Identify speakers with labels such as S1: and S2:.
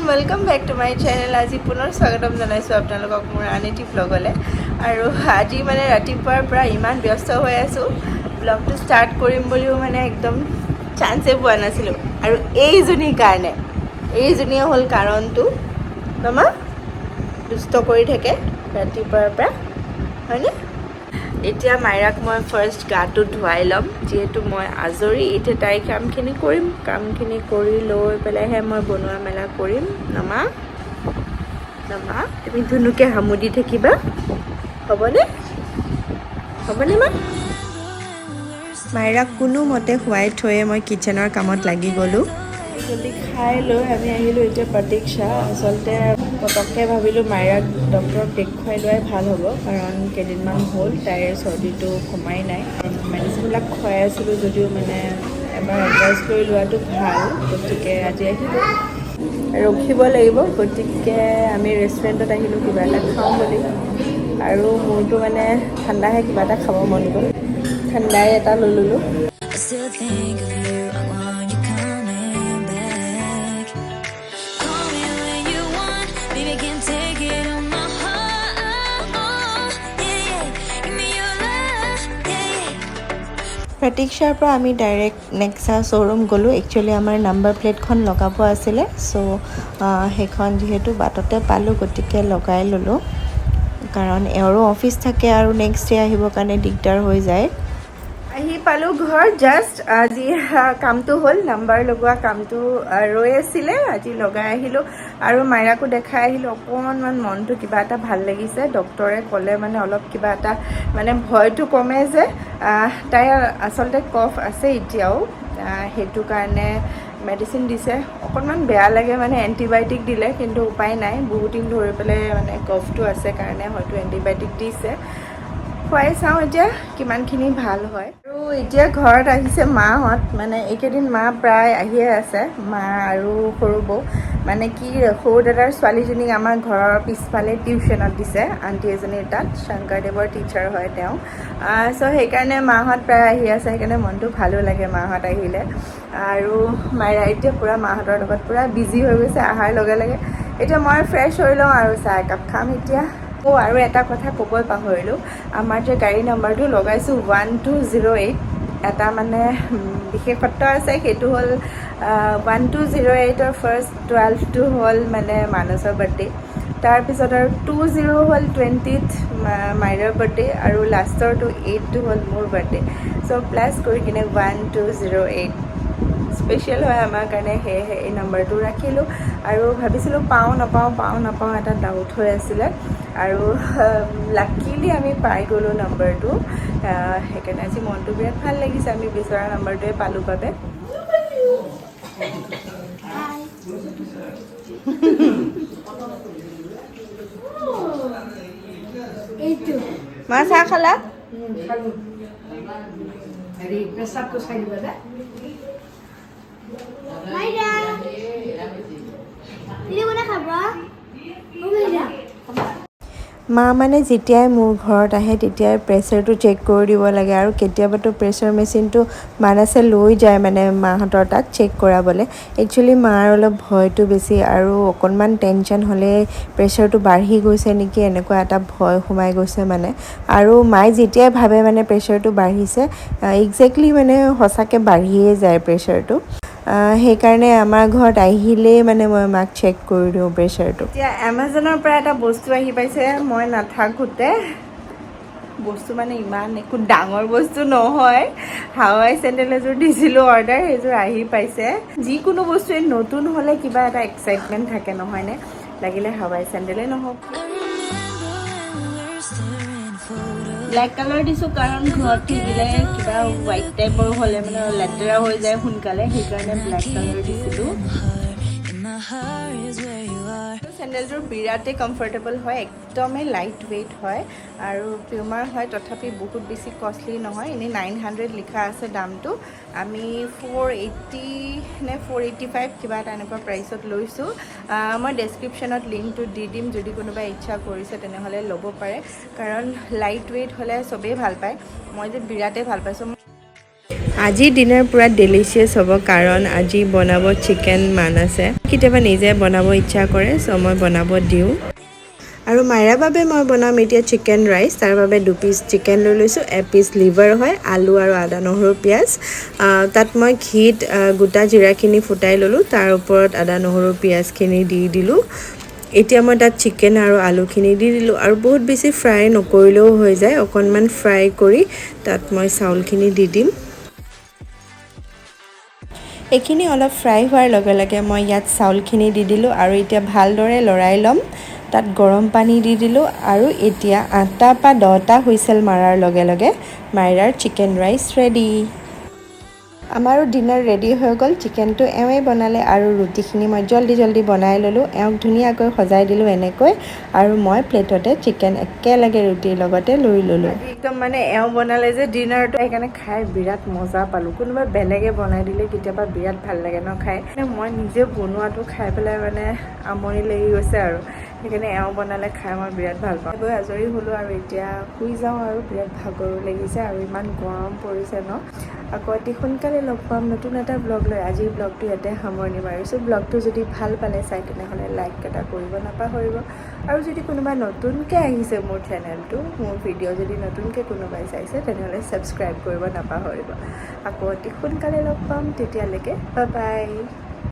S1: Welcome back to my channel. আজি পুনৰ স্বাগতম জনাইছোঁ আপোনালোকক মোৰ আন এটি ভ্লগলৈ। আৰু আজি মানে ৰাতিপুৱাৰ পৰা ইমান ব্যস্ত হৈ আছোঁ, ভ্লগটো ষ্টাৰ্ট কৰিম বুলিও মানে একদম চান্সে পোৱা নাছিলোঁ। আৰু এইজনীৰ কাৰণে, এইজনীয়ে হ'ল কাৰণটো। মামা দুষ্ট কৰি থাকে ৰাতিপুৱাৰ পৰা, হয়নে? এতিয়া মাইৰাক মই ফাৰ্ষ্ট গাটো ধুৱাই ল'ম, যিহেতু মই আজৰি। এতিয়া তাইৰ কামখিনি কৰিম, কামখিনি কৰি লৈ পেলাইহে মই বনোৱা মেলা কৰিম। নমা, নমা, তুমি ধুনুকে হামুদি থাকিবা, হ'বনে? হ'বনে মা? মাইৰাক কোনোমতে শুৱাই থৈয়ে মই কিটচেনৰ কামত লাগি গ'লোঁ। জল্দি খাই লৈ আমি আহিলোঁ এতিয়া প্ৰতীক্ষা। আচলতে পটককৈ ভাবিলোঁ মাইৰাক ডক্টৰক দেখুৱাই লোৱাই ভাল হ'ব, কাৰণ কেইদিনমান হ'ল তাইৰ চৰ্দিটো কমাই নাই। মেডিচিনবিলাক খুৱাই আছিলোঁ যদিও মানে এবাৰ এডভাইচ কৰি লোৱাটো ভাল। গতিকে আজি আহিলোঁ, ৰখিব লাগিব। গতিকে আমি ৰেষ্টুৰেণ্টত আহিলোঁ কিবা এটা খাওঁ বুলি। আৰু মোৰতো মানে ঠাণ্ডাহে কিবা এটা খাব মন গ'ল, ঠাণ্ডাই এটা লৈ ল'লোঁ।
S2: I still think of you. I want you coming back. Call me when you want. Baby, I can take it on my heart. Yeah. Give me your love. Yeah.
S1: প্ৰতীক্ষাৰ পৰা আমি ডাইৰেক্ট নেক্সা শ্ব'ৰুম গ'লোঁ। Actually আমাৰ number প্লেটখন লগাব আছিলে, চ' সেইখন যিহেতু বাটতে পালোঁ, গতিকে লগাই ল'লোঁ, কাৰণ এওঁৰো অফিচ থাকে আৰু নেক্সট ডে আহিবৰ কাৰণে দিগদাৰ হৈ যায়। আহি পালোঁ ঘৰ জাষ্ট। আজি কামটো হ'ল, নাম্বাৰ লগোৱা কামটো ৰৈ আছিলে, আজি লগাই আহিলোঁ আৰু মাইৰাকো দেখাই আহিলোঁ। অকণমান মনটো কিবা এটা ভাল লাগিছে। ডক্টৰে ক'লে মানে অলপ কিবা এটা মানে ভয়টো কমে যে তাইৰ আচলতে কফ আছে এতিয়াও, সেইটো কাৰণে মেডিচিন দিছে। অকণমান বেয়া লাগে মানে এণ্টিবায়'টিক দিলে, কিন্তু উপায় নাই। বহুত দিন ধৰি পেলাই মানে কফটো আছে কাৰণে হয়তো এণ্টিবায়'টিক দিছে। খুৱাই চাওঁ এতিয়া কিমানখিনি ভাল হয়। আৰু এতিয়া ঘৰত আহিছে মাহঁত। মানে এইকেইদিন মা প্ৰায় আহিয়ে আছে, মা আৰু সৰু বৌ। মানে কি, সৰু দাদাৰ ছোৱালীজনীক আমাৰ ঘৰৰ পিছফালে টিউশ্যনত দিছে আণ্টি এজনীৰ তাত, শংকৰদেৱৰ টিচাৰ হয় তেওঁ। চ' সেইকাৰণে মাহঁত প্ৰায় আহি আছে, সেইকাৰণে মনটো ভালো লাগে মাহঁত আহিলে। আৰু মাইৰা এতিয়া পূৰা মাহঁতৰ লগত পূৰা বিজি হৈ গৈছে অহাৰ লগে লগে। এতিয়া মই ফ্ৰেছ হৈ লওঁ আৰু চাহ একাপ খাম এতিয়া। অ', আৰু এটা কথা ক'বই পাহৰিলোঁ। আমাৰ যে গাড়ী নাম্বাৰটো লগাইছোঁ 1208, এটা মানে বিশেষত্ব আছে। সেইটো হ'ল 1208ৰ ফাৰ্ষ্ট 12টো হ'ল মানে মানসৰ বাৰ্থডে, তাৰপিছত আৰু 20 হ'ল 20th মাইৰাৰ বাৰ্থডে আৰু লাষ্টৰটো 8টো হ'ল মোৰ বাৰ্থডে। চ' প্লাছ কৰি কিনে 1208 স্পেচিয়েল হয় আমাৰ কাৰণে, সেয়েহে এই নাম্বাৰটো ৰাখিলোঁ। আৰু ভাবিছিলোঁ পাওঁ নাপাওঁ, পাওঁ নাপাওঁ এটা ডাউট হৈ আছিলে আৰু লাকিলি আমি পাই গ'লোঁ নাম্বাৰটো। সেইকাৰণে আজি মনটো বিৰাট ভাল লাগিছে, আমি বিচৰা নাম্বাৰটোৱে পালোঁ বাবে।
S3: এইটো।
S1: মা, চাহ খালা?
S3: খালো। হেৰি, পেচাবটো চাই দিবা দে।
S4: মাইৰা, দিদি কোনে খাব? মাইৰা।
S1: মা মানে যেতিয়াই মোৰ ঘৰত আহে, তেতিয়াই প্ৰেছাৰটো চেক কৰি দিব লাগে। আৰু কেতিয়াবাতো প্ৰেছাৰ মেচিনটো মানসে লৈ যায় মানে মাহঁতৰ তাত চেক কৰাবলৈ। একচুৱেলি মাৰ অলপ ভয়টো বেছি আৰু অকণমান টেনশ্যন হ'লে প্ৰেছাৰটো বাঢ়ি গৈছে নেকি, এনেকুৱা এটা ভয় সোমাই গৈছে মানে। আৰু মায়ে যেতিয়াই ভাবে মানে প্ৰেছাৰটো বাঢ়িছে, একজেক্টলি মানে সঁচাকৈ বাঢ়িয়ে যায় প্ৰেছাৰটো। সেইকাৰণে আমাৰ ঘৰত আহিলেই মানে মই মাক চেক কৰি দিওঁ প্ৰেছাৰটো। এতিয়া এমাজনৰ পৰা এটা বস্তু আহি পাইছে মই নাথাকোঁতে। বস্তু মানে ইমান একো ডাঙৰ বস্তু নহয়, হাৱাই চেণ্ডেল এযোৰ দিছিলোঁ অৰ্ডাৰ, সেইযোৰ আহি পাইছে। যিকোনো বস্তুৱে নতুন হ'লে কিবা এটা এক্সাইটমেণ্ট থাকে, নহয়নে? লাগিলে হাৱাই চেণ্ডেলেই নহওক।
S2: I remember when we were staring at photos.
S1: Black colour দিছোঁ, কাৰণ ঘৰত থাকিলে কিবা হোৱাইট টাইপৰ হ'লে মানে লেতেৰা হৈ যায় সোনকালে, সেইকাৰণে ব্লেক কালাৰ দিছিলোঁ।
S2: In my heart is where you are.
S1: চেণ্ডেলযোৰ বিৰাটেই কমফৰ্টেবল হয়, একদমেই লাইট ৱেইট হয় আৰু পিউমাৰ হয়, তথাপি বহুত বেছি কষ্টলি নহয়। এনেই 900 লিখা আছে দামটো, আমি 480 নে 485 কিবা এটা এনেকুৱা প্ৰাইচত লৈছোঁ। মই ডেছক্ৰিপশ্যনত লিংকটো দি দিম, যদি কোনোবাই ইচ্ছা কৰিছে তেনেহ'লে ল'ব পাৰে, কাৰণ লাইট ৱেইট হ'লে চবেই ভাল পায়। মই যে বিৰাটেই ভাল পাইছোঁ। আজি ডিনাৰ পূৰা ডেলিচিয়াছ হ'ব, কাৰণ আজি বনাব চিকেন মানসে। কেতিয়াবা নিজে বনাব ইচ্ছা কৰে, চ' মই বনাব দিওঁ। আৰু মাইৰাৰ বাবে মই বনাম এতিয়া চিকেন ৰাইচ। তাৰ বাবে দুপিচ চিকেন লৈ লৈছোঁ, এপিচ লিভাৰ হয়, আলু আৰু আদা, নহৰু, পিঁয়াজ। তাত মই ঘিত গোটা জিৰাখিনি ফুটাই ল'লোঁ। তাৰ ওপৰত আদা, নহৰু, পিঁয়াজখিনি দি দিলোঁ। এতিয়া মই তাত চিকেন আৰু আলুখিনি দি দিলোঁ আৰু বহুত বেছি ফ্ৰাই নকৰিলেও হৈ যায়। অকণমান ফ্ৰাই কৰি তাত মই চাউলখিনি দি দিম। এইখিনি অলপ ফ্ৰাই হোৱাৰ লগে লগে মই ইয়াত চাউলখিনি দি দিলোঁ আৰু এতিয়া ভালদৰে লৰাই ল'ম। তাত গৰম পানী দি দিলোঁ আৰু এতিয়া 8টাৰ পৰা 10টা হুইচেল মাৰাৰ লগে লগে মাইৰাৰ চিকেন ৰাইচ ৰেডি। আমাৰো ডিনাৰ ৰেডি হৈ গ'ল। চিকেনটো এওঁৱেই বনালে আৰু ৰুটিখিনি মই জল্দি জল্দি বনাই ল'লোঁ। এওঁক ধুনীয়াকৈ সজাই দিলোঁ এনেকৈ আৰু মই প্লেটতে চিকেন একেলগে ৰুটিৰ লগতে লৈ ল'লোঁ। একদম মানে এওঁ বনালে যে ডিনাৰটো, সেইকাৰণে খাই বিৰাট মজা পালোঁ। কোনোবা বেলেগে বনাই দিলে কেতিয়াবা বিৰাট ভাল লাগে ন খাই। মানে মই নিজে বনোৱাটো খাই পেলাই মানে আমনি লাগি গৈছে আৰু সেইকাৰণে এওঁ বনালে খাই মই বিৰাট ভাল পাওঁ। গৈ আজৰি হ'লোঁ আৰু এতিয়া শুই যাওঁ আৰু বিৰাট ভাগৰো লাগিছে আৰু ইমান গৰম পৰিছে ন। আকৌ অতি সোনকালে লগ পাম নতুন এটা ব্লগ লৈ। আজিৰ ব্লগটো ইয়াতে সামৰণি মাৰিছোঁ। ব্লগটো যদি ভাল পালে চাই, তেনেহ'লে লাইক এটা কৰিব নাপাহৰিব। আৰু যদি কোনোবা নতুনকৈ আহিছে মোৰ চেনেলটো, মোৰ ভিডিঅ' যদি নতুনকৈ কোনোবাই চাইছে, তেনেহ'লে ছাবস্ক্ৰাইব কৰিব নাপাহৰিব। আকৌ অতি সোনকালে লগ পাম, তেতিয়ালৈকে বাই বাই।